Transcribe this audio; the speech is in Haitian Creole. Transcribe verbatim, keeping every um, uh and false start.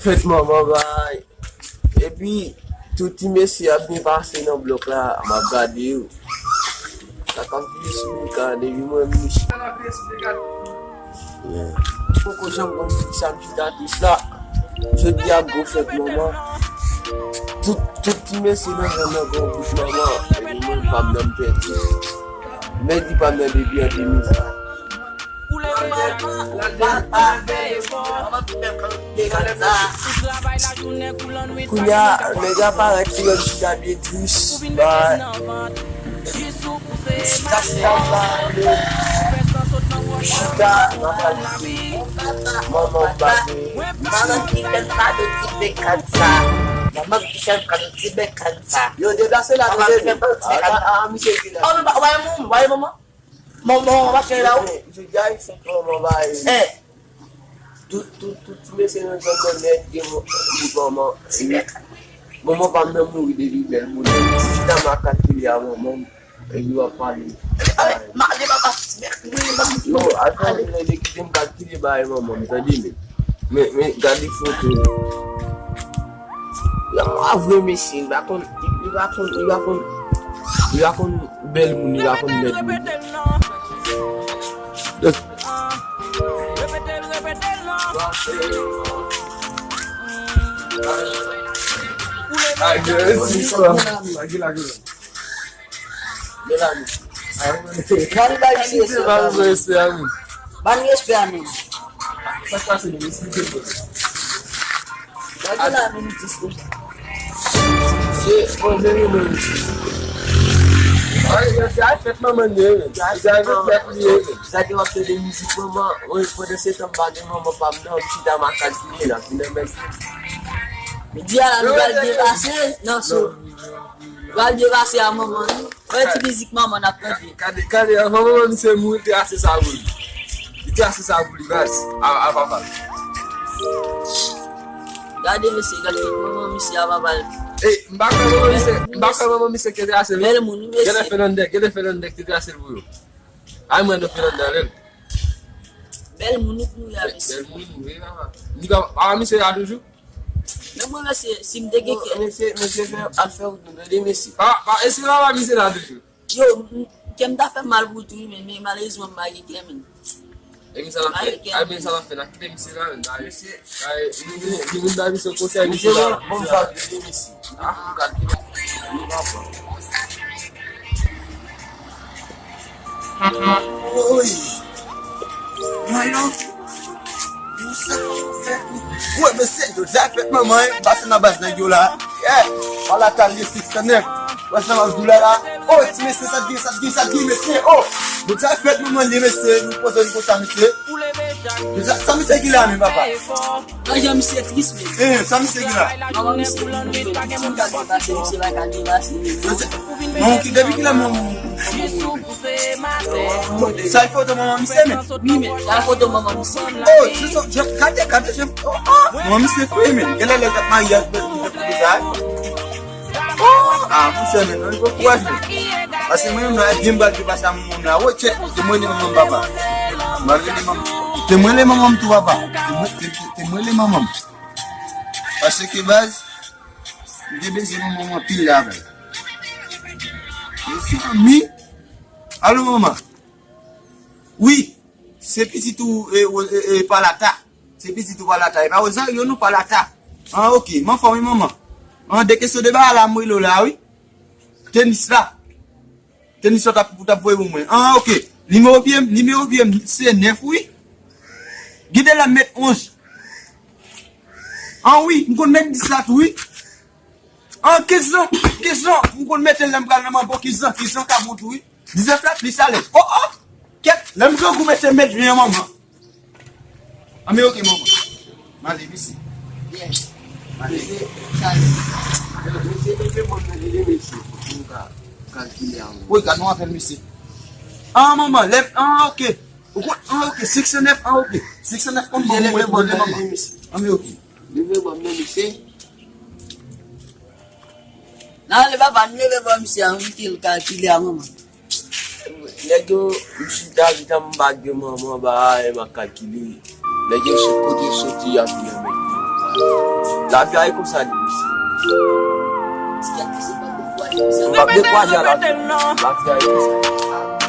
Fèt manman bay. Epi, tout ti mesye ap byen pase nan blòk la, m ap gade yo. Sa k ap vini sou Mika, depi mwen m Yeah. Poko janm konn fi sa m chita tris la. Jodi a gwo fèt manman. Tout, tout ti mesye nan zòn nan gon bout manman. Epi mwen pa m nan m pèdi. Mèdi pa m nan depi an de mil. Kounye a, nèg la parèt li wè m chita byen tris. Bay. Chita, chita, bay. Chita, m ap pale. Manman m pa gen. Manman ki fè m kado ti bèk kanta. Manman ki fè m kado ti bèk kanta. Yo deplase la, tande. Manman ki fè m kado ti bèk kanta. A, a, a, misye ki la. Oh, non, pa, wè moun, wè manman. Manman, manman pa cheri la, wi. Jodi a, se manman, bay. Eh. Tout, tout, tout ti mesye nan zòn nan nèt gen mo-, bout manman. Manman pa m nan mouri depi bèl moun. Chita m ap kalkile a manman m. Epi w ap pale. Ay, ma, li pa pa ti mèk, li pa ti mèk. Non, atann, kite m kalkile bagay manman m, tande, men. Men, men, gade foto. Lanmò a vre, mesye, li pa konn, li, li pa konn, li pa konn, li pa konn bèl moun, li pa konn mèd moun. Ay, Jezi, sa. Lage, lage, lage. Melanie. Melanie bay misye respè, bay misye respè, amen. Ban respè, amen. Sa k pase, nou esplike l. Lage la, nou di sa. Se, bon, jeni, men. Ay, se a fèt manman li ye, men. Se a fèt li ye, men. Sa te w ap tande mizik manman, wi, pandan se tan m pa gen manman pa m nan, m chita m ap kalkile la, vin nan men. Jodi a la, nou pral byen pase nan show. Pral byen pase a manman nou. Wè ti mizik manman n ap tande. Gade, gade, manman misye mouri, te ase sa pou li. Li te ase sa pou li, baz. A, a papa l. Gade mesye, gade manman misye a papa l. Ey, m pa kwè manman misye, m pa kwè manman misye ki te ase l. Bèl moun, wi, mesye. Gade Fernandez, gade Fernandez ki te ase l pou yo. Ay, mwen, nou Fernandez, lè. Bèl moun, wi, pou yo, mesye. Bèl moun, wi, papa. Li pa, papa misye la toujou? Men mwen, mesye, si m te gen kè. Mesye, mesye, fè, al fè wout nou, tande, mesye. Pa, pa, èske papa misye la toujou? Yo, m, kè m ta fè m mal pou tou, men, men malerezman, m pa gen kè, men. Epi sa l ap fè, epi sa l ap fè, n a kite misye la, men, mesye. Ay, nou, nou, nou, nou, misye, bon, bon, misye la. Bon, bon, misye. Ah, nou ka kite, nou ka pran. Woy. Mwen non. Pou sa w fè pou. Wè, mesye, jodi a fèt manman, eh, pase nan baz nèg yo la. Yeah. Wala ta li six cent nèf. Wè sa w ap di la la. Oh, ti mesye, sa t gen, sa t gen, sa t gen, mesye. Oh. Jodi a fèt manman li, mesye. Nou poze nou konsa, mesye. Jodi a, sa misye ki la, men papa. Nan jan misye tris, men. Eh, sa misye ki la? Manman misye, misye, misye pa ka depase, misye pa ka depase, men. Yo, se, manman ki, depi kilè manman, manman, manman, sa e foto manman misye, men? Wi, men, sa e foto manman misye. Oh, se sa, je, gade, gade, je, oh, oh, manman misye fre, men. Genlè lè l t ap maryaj, men, li te foto sa, eh. Oh, ah, monchè, men, non, li poko wè, men. Paske mwen menm, non, byen m pral depase a manman m la. Wè, tchè, te mwen li manman m, papa. Malgre li manman, te mwen li manman m tou, papa. Te mwen, te, te, te mwen li manman m. Paske baz, m te bezwen manman m anpil la, baz. Mezanmi. Alo, manman. Wi, se pitit ou, e, e, e, Palata. Se pitit ou Palata. E pa Rosario, non, Palata. An, ok. M anfòm, wi, manman. An, de kesyon de bagay la, m rele w la, wi. Tenis la. Tenis la t ap, ou t ap voye pou mwen. An, ok. Nimewo pye m, nimewo pye m, se nèf, wi. Gide la m met onz. An, wi, m konn met dis la tou, wi. An, kenz lan, kenz lan, m konn mete l lè m pral nan manbo, kenz lan, kenz lan ka bon tou, wi. Diznèf la plis alèz. Oh, oh! Kèt, lè m grangou, mete m met byen, manman. An, men ok, manman. M ale, mesi. Yes. M ale. Mesye, sa, mesye, mesye, bon, mesye, mesye, pou nou ka kalkile a. Wi, gad yon apèl, mesye. An, manman, lè, an, ok. Ou konn, an, ok, six cent nèf, an, ok. Six cent nèf konn bon, mwen, bon, manman. An, men ok. Leve bò m nan, mesye. Nan, leve bò, leve bò, misye, an, kite l kalkile a manman. Nèg yo, m chita, chita, m pa gen manman, ba, e m ap kalkile. Nèg yo, sou kote soti, y ap vin anmède. Lavi a e konsa li ye. M ap dekouraje a lavi. Lavi a e konsa.